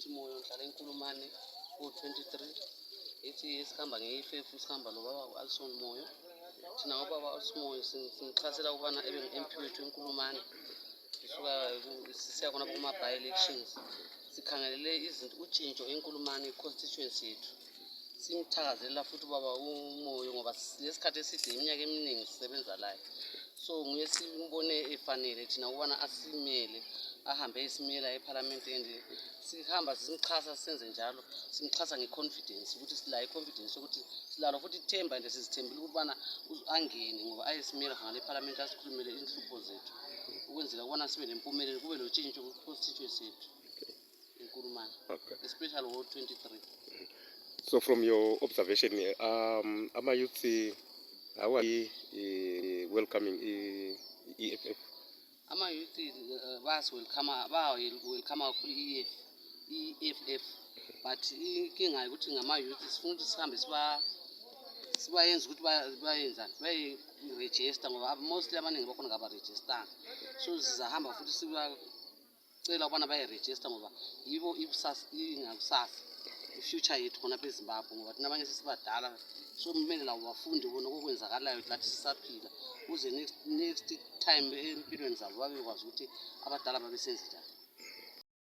Moyo ngihlala eNkulumane ku-23 ethi sikhamba ngeifefu sikhamba nobaba u-Alson Moyo. Thina ubaba uSimoyo simxhasela ukubana ebe ngu-MP wethu eNkulumane. Sisuka sisiya khona kuma-by-elections. Sikhangelele izinto utshintsho eNkulumane constituency yethu. Simthakazelela futhi ubaba uMoyo ngoba lesikhathi eside iminyaka eminingi sisebenza laye. So nguye simbone efanele thina ukubana asimele ahambe esimela eParliament sihamba simxhasa senze njalo simxhasa ngeconfidence ukuthi silayo iconfidence ukuthi silalo futhi ithemba and sizithembile ukubana angene ngoba ayesimela khona leParliament asikhulumele inhlupho zethu ukwenzela ukubana sibe nempumelelo kube lotshintsho ku-constituency yethu eNkulumane, especially wo-23. So from your observation, ama-youth, how are welcoming EFF? Ama-youth welcome kakhulu i-EFF, but inkinga ukuthi ngama-youth sifuna ukuthi sihambe sibayenza ukuthi bayenzani bayi-register ngoba mostly abaningi bakhona ngaba-register. So sizahamba futhi sibacela ukubana bayi-register ngoba yibo ingakusasa i-future yethu khona apha eZimbabwe ngoba thina abanye sesibadala. So kumele labo bafunde bona okwenzakalayo lathi sisaphila ukuze next time empilweni zabo babekwazi ukuthi abadala babesenze njani.